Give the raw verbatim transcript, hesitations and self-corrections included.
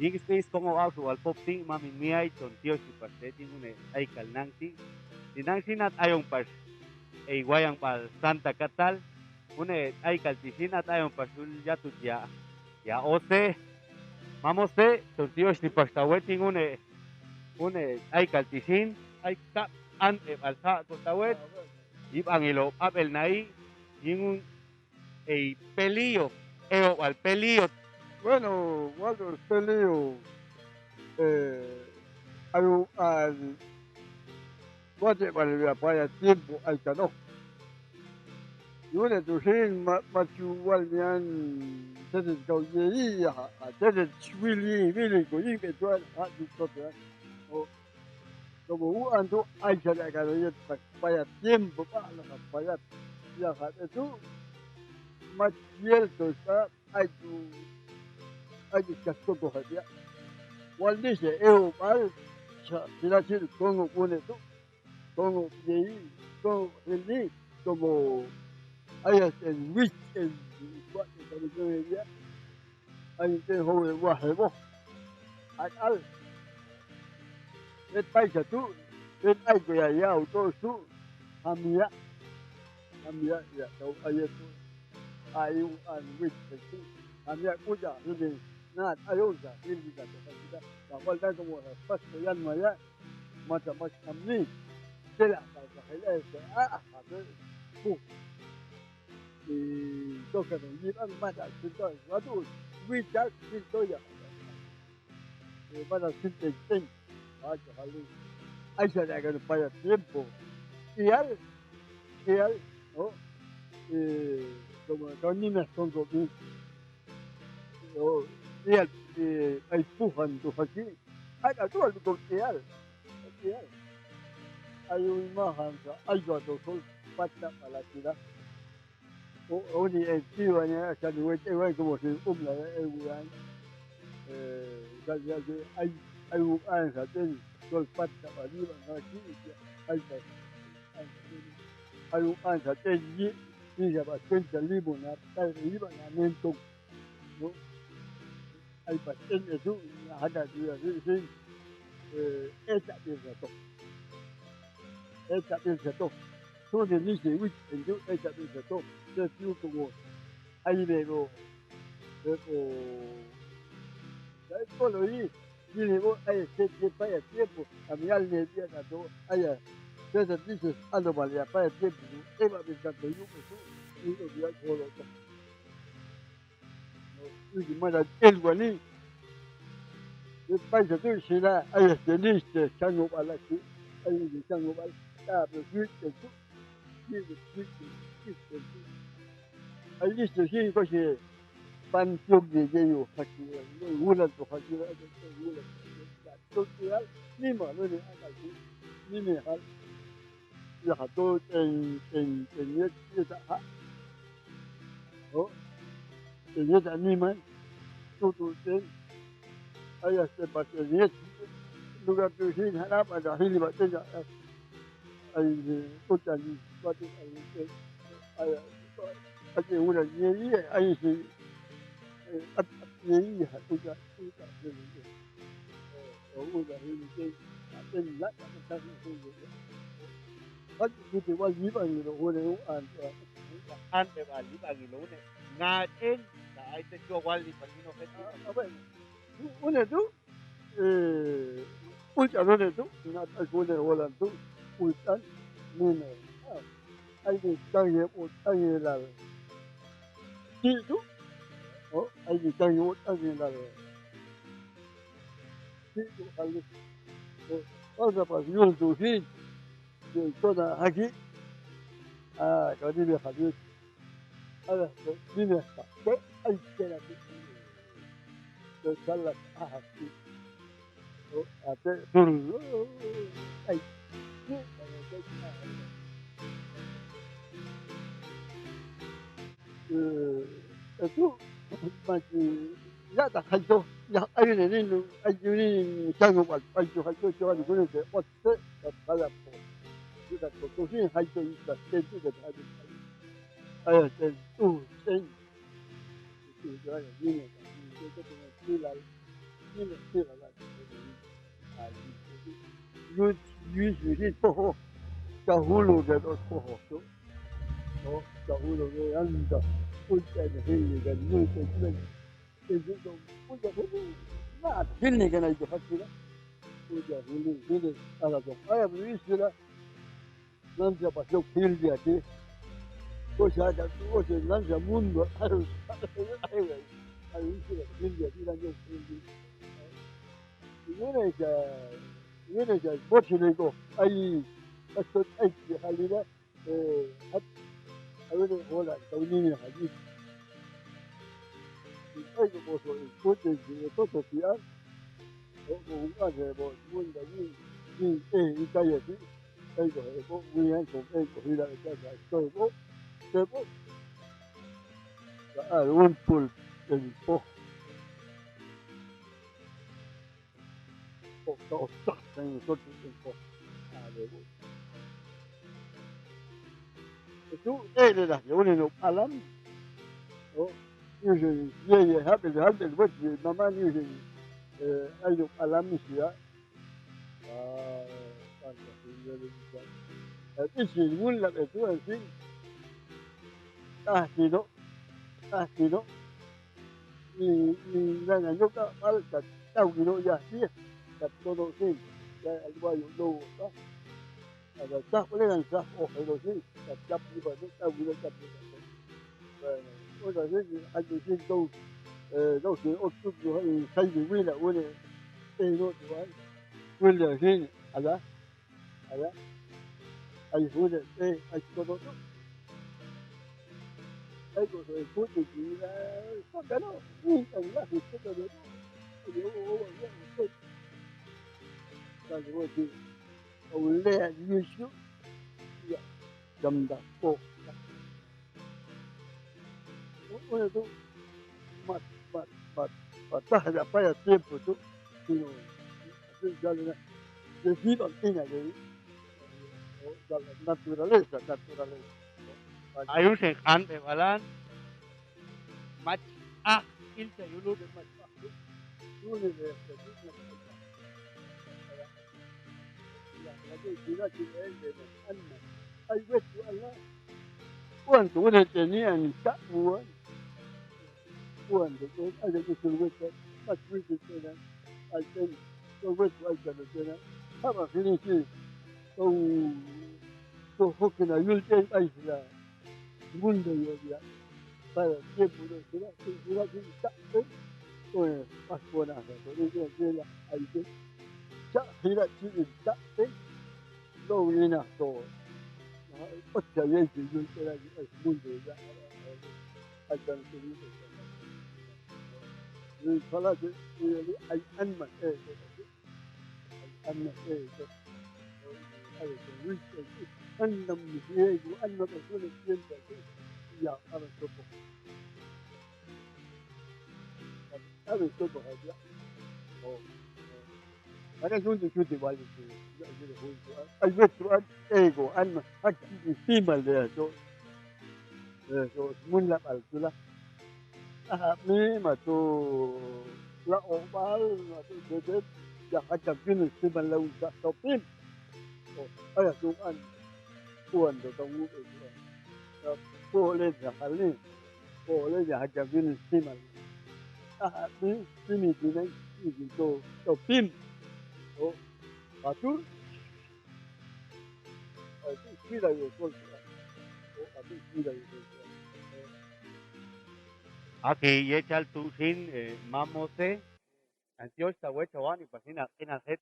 Tingis-tingis kongo au su wal pop ting mamin miai ton tio si pas te ting une ai kal nang ti. Di nang sinat ayong pas ei wayang pal santa katal une ai kal ti sinat ayong pas ul jatu tia. Ya ose, mamose ton tio si pas tawe ting une. Une ai kal ti sin ai kap an e pal sa ko tawe. Ibang ilo apel nai. Ingun ei pelio, eo wal pelio. Bueno, wal pelio, eh, ayu an, wajib wal ya paya tiempo ai kano. Yune tu sin ma-, macu wal nian, sede kau ye iya, ha, sede wili, wili ko ing ke tuan, ha, di kota. Oh, Komo uan tu ai sadak kalo iyo paya tiempo pak lah paya. Iyo hate tu maciel tu sa ai tu ai kas kokoh dia. Wal ni se eo pal sa silasil kongo kune tu kongo yei kongo ini komo ayah sen wis sen buat kami kami dia. Ai te hoe wah heboh. Ai al. Et pai satu, et ai ko ya ya uto su. Hamia. Hamia ya tau aye tu. Ayu an wit tu. Hamia kuja ini. Nah, ayo uja ini kita kita. Bahwa dah kamu pas koyan maya macam-macam ni. Tidak apa-apa. Ah, ah, ah. Di toka no yibang mada sinto wadu wida sinto ya. Mada sinto ting aja halu. Aisa da kan paya tiempo. Ial, ial, oh, eh, como con niñas con COVID. Oh, ial, eh, ai Tuhan tu haki. Ai da tuan tu ial. Ial. Ai umahan sa, ai da tu sol pata pala sida. O, oni enti wanya sanu wete wan ko mosin um la e wan. Eh, jadi jadi ai ai um an sa ten sol pat ta wali wan lagi ai ta ai um an sa ten yi ni sa ba ten ta limo na tai ri ba na nentong. Ai pas en esu hada dia sini sini. Eh, eh tak bisa to. Eh tak bisa to. So dia ni si wit enju eh tak bisa to. Dia siu tunggu. Ai bego. Bego. Saya kalau ini sini bo ai se se paya tiempo. Kami al ne dia na to. Ai ya. Saya tak bisa ando balik apa ya tiempo. Eh bak bisa to yuk itu. Itu dia kalau to. Ui, mada el gua ni. Después de tu, sila, ai, este, listo, chango balaki. Ai, este, chango balaki. Ah, pero sí, este, sí, este, sí, este, sí. Ai, listo, sí, coche. Pantiok de yeyo, haki, ulan tu haki, ulan tu haki. Ni ma, ni, ni, akal tu. Ni, ni, hal. Ya, tu, ten, ten, ten, ye, ye, ta, ha. Oh, ten, ye, ta, ni, man. Tu, tu, ten. Aya, se, pa, ten, ye. Lugar tu, sin, ha, pa, da, hin, ba, ten, da, ha. Ai, ni, tu, tan, ni, ba, ten, ai, ten. Aya, pa, ten, udah, ye, ye, ai, si. Eh, ap, ap, ye, ye, ha, tu, ta, tu, ta, ten, ye. Ante bali bagi lo une. Ngaten, ta ai te juo bali bagi lo une. Une tu, eh, ucan une tu, ngaten une holan tu, ucan, mine. Ai ni, cang ye, ucan ye lal. Ti tu, oh, ai ni, cang ye, ucan ye lal. Ti tu kali. Oh, oh, dapat yul tu si. Ti tu na haki. Ah, kau ni dia haki. Ada, ni dia. Ai, kena tu. Tu salah, ah, haki. Oh, ate, dul. Ai. Eh, itu masih ya tak hancur. Ya, ayo ni, ni, ayo ni, sanggup, ayo, ayo, ayo, ayo, ayo, ayo, ayo, ayo, ayo, ayo, ayo, ayo, ayo, ayo, ayo, Sila, sila lah. Nah, gitu. Yus, yus, yus, yus, poho. Dahulu dia tu poho tu. Oh, dahulu dia anda. Udah ada hili kan, udah ada hili. Itu tu, udah hili. Nah, hili kan itu hati lah. Udah hili, hili. Alah, tu. Ayah beli sila. Nan sia pasok hil dia ti. Ko sia ada tuo sia nan sia mundur. Aduh, aduh, aduh, aduh, sia hil dia ti, nan sia hil dia. Ini sia, ini sia bos ini ko. Ai, pasok ai, sia hal ini. Eh, hat, ayo ni, hola, kau ini ni, haji. Ai, ko bos, ikut, eh, ikut, ikut, siap. Oh, ko buka, saya bawa semua, tadi. Ni, eh, ikai ya, si. Ai, ko, eh, ko, ni, ai, ko, eh, ko, hilang, eh, ko, eh, ko, eh, ko. Ka, ah, rumpul, eh, ko. Ko, ka, otak, eh, ko, eh, ko. Ah, dia, ko. Itu, eh, dia dah, dia boleh nuk alam. Oh, iya, iya, iya, iya, habis, habis, buat, mama ni, iya, iya. Eh, ai, nuk alam ni, ya. Ah, panjang tinggal di sana. Tapi si Wun lah itu, si. Ah, si Nok. Ah, si Nok. Ni, ni, ni, ni, ni, Nok, tak, tak, tak, tahu, ni, Nok, ya, si. Tak, tak, Nok, si. Ya, aduh, ayo, Nok, tak. Ada sah, boleh kan sah. Oh, kalau si, tak, tak, ni, Pak, Nok, tahu, ni, Nok, tak, tak, tak. Eh, udah sini, aja sini tahu. Eh, tahu sini, oh, tu, tu, eh, saya di wila, wila. Eh, no, tu, kan. Wila sini, ada. Ada. Ayo, wila. Eh, ayo, tu, tu, tu. Ayo, tu, tu, tu, tu, eh, kau tu, tu, eh, kau dah, no. Ni, kan, lah, tu, tu, tu, tu. Ayo, oh, oh, oh, oh. Kan, oh, tu. Kau lihat, Yusuf. Ya, jam dah, oh. Pokoknya tu, mat, mat, mat, matah aja apa ya, tiempo tu. Tino. Itu jalan, jadi bang, ini aja. Oh, jalan naturalis, naturalis. Ayo, sekan, bebalan. Mac, ah, ilsa yulu de mac, ah. Yulu de, jadi, mac, ah. Ai, wes, Tuhan lah. Tuhan, Tuhan, hati ni ani tak buan. Tuhan, Tuhan, ada usul wes, tak wes, Tuhan. Ai, Tuhan, Tuhan, wes, Tuhan, Tuhan. Apa sini sih? Kau, kau, kau kena yul, Tuhan, ai, sudah. Mundo yo dia. Para tiempo no será, será que está, eh. Oye, pas buena, pero yo quiero la, ahí que. Ya, mira, sí, está, eh. No, mira, todo. Otra vez que yo quiero el mundo ya. Ay, tan feliz. Ojalá que, eh, hay almas, eh, Anak, eh, anak, eh, anak, eh, anak, eh, ya, anak, sopo. Anak, sopo aja. Oh, oh. Ada suntik-suntik balik tu. Ya, ya, oh, oh. Ay, betul, an-, eh, ko, an-, hak istimal dia, so. Eh, so, semun lah, bal, tu lah. Ah, mi, matu, la obal, matu, bebet, yang macam jenis, cuman lau tak topin. Oh, ayah Tuhan. Tuhan tu tahu, eh, Tuhan. Ya, boleh dah hal ni. Boleh dah macam jenis, cuman. Ah, mi, sini, sini, sini, tu, topin. Oh, atur. Oke, ye chal tu sin, eh, mamo se. Ansioch ta we chawani pasina, ina set.